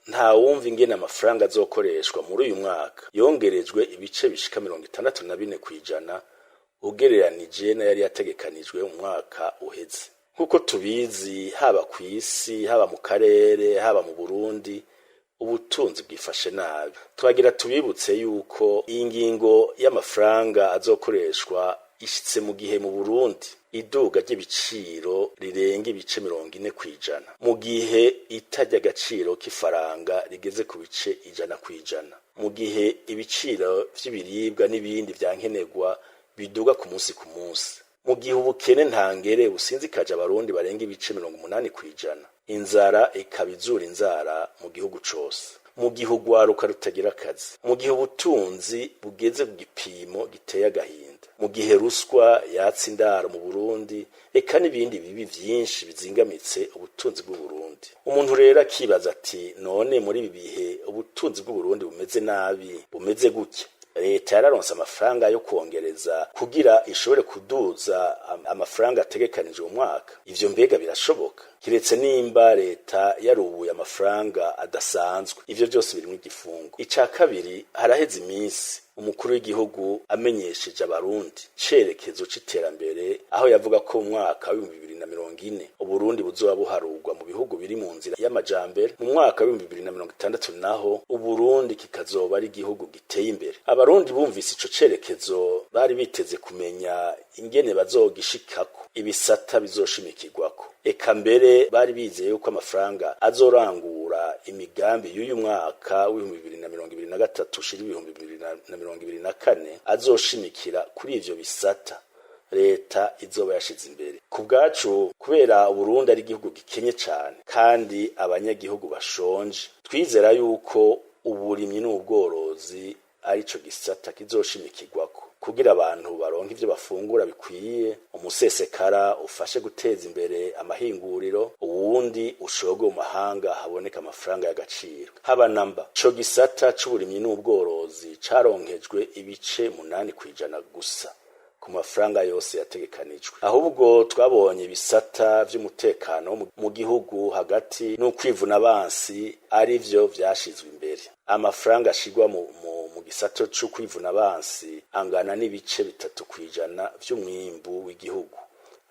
Nta wumva ingene amafaranga azokoreshwa muri uyu mwaka yongerejwe ibice bishika 64% ugereranije n'ayari yategekanijwe mu mwaka uheze. Nk'uko tubizi, haba kw'isi, haba mu karere, haba mu Burundi, ubutunzi bwifashe nabi. Twagira tubibutse yuko iyi ngingo y'amafaranga azokoreshwa ishitse mu gihe mu Burundi iduga ry'ibiciro rirenga ibice 40%, mu gihe itarya agaciro k'ifaranga rigeze ku bice 100%, mu gihe ibiciro vy'ibiribwa n'ibindi vyankenerwa biduga ku munsi ku munsi, mu gihe ubukene ntangere businzikaje Abarundi barenga ibice 80%, inzara ikaba izura inzara mu gihugu cose, mu gihe urwaruka rutagira akazi, mu gihe ubutunzi bugeze ku gipimo giteye agahinda, mu gihe ruswa yatse indaro mu Burundi, eka n'ibindi bibi vyinshi bizingamitse ubutunzi bw'Uburundi. Umuntu rero akibaza ati: none muri ibi bihe ubutunzi bw'Uburundi bumeze nabi, bumeze gutya, leta yararonse amafaranga yo kwongereza kugira ishobore kuduza amafaranga ategekanijwe mu mwaka? Ivyo mbega birashoboka? Kiretse nimba leta yarubuye amafaranga adasanzwe. Ivyo vyose birimwo igifungo. Ica kabiri, haraheze iminsi umukuru w'igihugu amenyesheje Abarundi cerekezo c'iterambere, aho yavuga ko mu mwaka w'2040 Uburundi buzoba buharurwa mu bihugu biri mu nzira y'amajambere, mu mwaka w'2060 naho Uburundi kikazoba ari igihugu giteye imbere. Abarundi bumvise ico cerekezo bari biteze kumenya ingene bazogishikako, ibisata bizoshimikirwako, eka mbere bari bizeye yuko amafaranga azorangura imigambi y'uyu mwaka w'2023 ushira 2024 azoshimikira kuri ivyo bisata leta izoba yashize imbere. Ku bwacu, kubera Uburundi ari igihugu gikenye cane kandi abanyagihugu bashonje, twizera yuko uburimyi n'ubworozi arico gisata kizoshimikirwako kugira abantu baronke ivyo bafungura bikwiye, umusesekara ufashe guteza imbere amahinguriro, uwundi ushogwe mu mahanga haboneka amafaranga y'agaciro. Haba namba ico gisata c'uburimyi n'ubworozi caronkejwe ibice 8% gusa ku mafaranga yose yategekanijwe. Ahubwo twabonye ibisata vy'umutekano mu gihugu hagati n'ukwivuna abansi ari vyo vyashizwe imbere. Amafaranga ashirwa mu gisata c'ukwivuna abansi angana n'ibice 3% vy'umwimbu w'igihugu,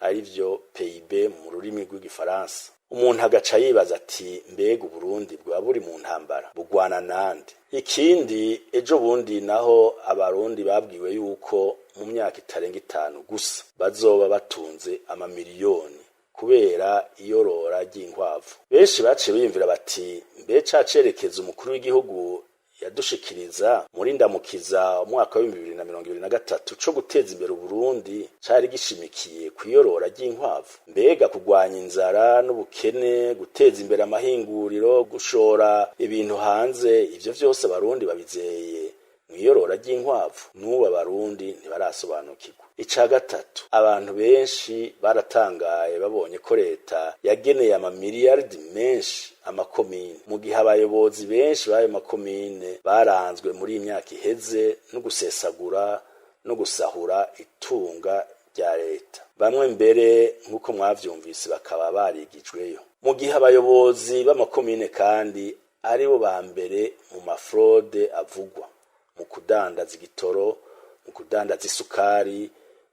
ari vyo PIB mu rurimi rw'igifaransa. Umuntu agaca yibaza ati: mbega Uburundi bwa buri mu ntambara bugwana nande? Ikindi, ejo bundi naho Abarundi babwiwe yuko mu myaka itarenga 5 gusa bazoba batunze amamiliyoni kubera iyorora ry'inkwavu. Benshi baciye biyumvira bati: mbe ca cerekezo umukuru w'igihugu yadushikiriza muri ndamukiza umwaka w'2023 co guteza imbere Uburundi cari gishimikiye kwiyorora ry'inkwavu? Mbega kugwanya inzara n'ubukene, guteza imbere amahinguriro, gushora ibintu hanze, ivyo vyose Abarundi babizeye mw'iyorora ry'inkwavu? N'ubu Abarundi ntibarasobanukirwa. Ica gatatu, abantu benshi baratangaye babonye ko leta yageneye amamiliyaridi menshi amakomine, mu gihe abayobozi benshi b'ayo makomine baranzwe muri iyi myaka iheze no gusesagura no gusahura itunga rya leta, bamwe mbere nk'uko mwavyumvise bakaba barigijweyo, mu gihe abayobozi b'amakomine kandi aribo ba mbere mu mafrode avugwa mu kudandaza igitoro, mu kudandaza isukari,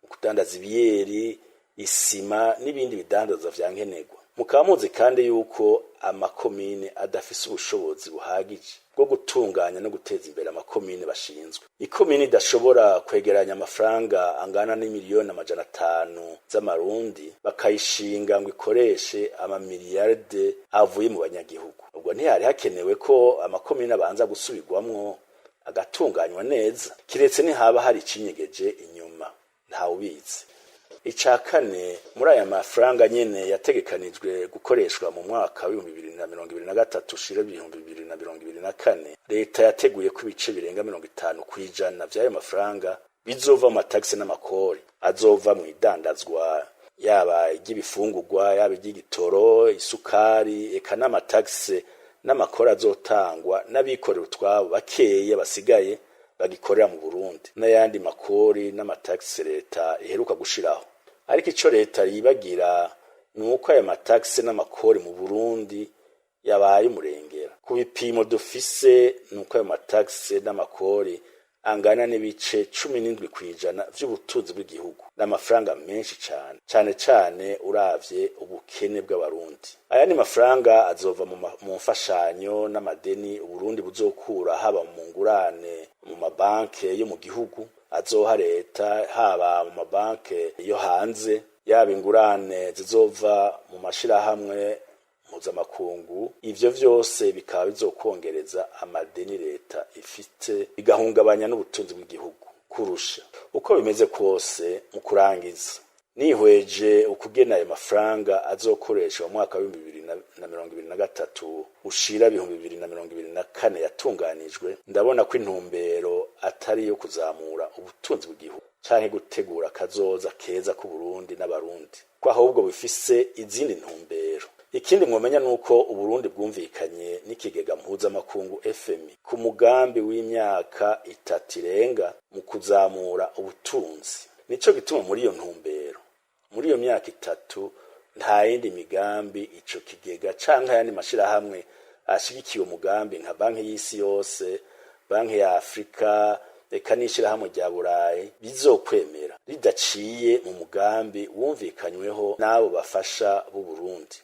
mu kudandaza ibiyeri, isima n'ibindi bidandaza vya nkenerwa. Mukaba muzi kandi yuko amakomine adafise ubushobozi buhagije bwo gutunganya no guteza imbere amakomine bashinzwe. Ikomine idashobora kwegeranya amafaranga angana n'imiliyoni 500 z'amarundi, bakayishinga ngo ikoreshe amamiliyarde avuye mu banyagihugu, ubwo ntihari hakenewe ko amakomine abanza gusubirwamwo agatunganywa neza? Kiretse nihaba hari icinyegeje inyuma, ntawubizi. Ica kane, muri aya mafaranga nyene yategekanijwe gukoreshwa mu mwaka w'2023 ushira 2024, leta yateguye ko ibice birenga 50% vy'ayo mafaranga bizova mu matagisi n'amakori azova mu idandazwa, yaba iry'ibifungurwa, yaba iry'igitoro, isukari, eka n'amatagisi n'amakori azotangwa n'abikorera utwabo bakeya basigaye bagikorera mu Burundi, n'ayandi makori n'amatagisi leta iheruka gushiraho. Ariko ico leta yibagira ni uko ayo matagisi n'amakori mu Burundi Yabaye umurengera. Ku bipimo dufise nuko ayo matagisi n'amakori angana n'ibice 17% vy'ubutunzi bw'igihugu, n'amafaranga menshi cane, cane cane uravye ubukene bw'Abarundi. Aya ni mafaranga azova mu mfashanyo n'amadeni Uburundi buzokura, haba mu ngurane mu mabanke yo mu gihugu azoha leta, haba mu mabanke yo hanze, yaba ingurane zizova mu mashirahamwe mpuzamakungu. Ivyo vyose bikaba bizokongereza amadeni leta ifite, bigahungabanya n'ubutunzi bw'igihugu kurusha uko bimeze kose. Mu kurangiza, nihweje ukugena ayo mafaranga azokoresha mu mwaka w'2023 ushira 2024 yatunganijwe, ndabona ko intumbero atari iyo kuzamura ubutunzi bw'igihugu canke gutegura akazoza keza k'Uburundi n'Abarundi, ko ahubwo bifise izindi ntumbero. Ikindi mwomenya nuko Uburundi bwumvikanye n'ikigega mpuzamakungu FMI ku mugambi w'imyaka 3 irenga mu kuzamura ubutunzi. Nico gituma muri iyo ntumbero, muri iyo myaka 3, nta yindi migambi ico kigega canke ayandi mashirahamwe ashigikiye umugambi nka Banki y'Isi Yose, Banki ya Afrika, eka n'ishirahamwe rya Burayi bizokwemera ridaciye mu mugambi wumvikanyweho n'abo bafasha b'Uburundi.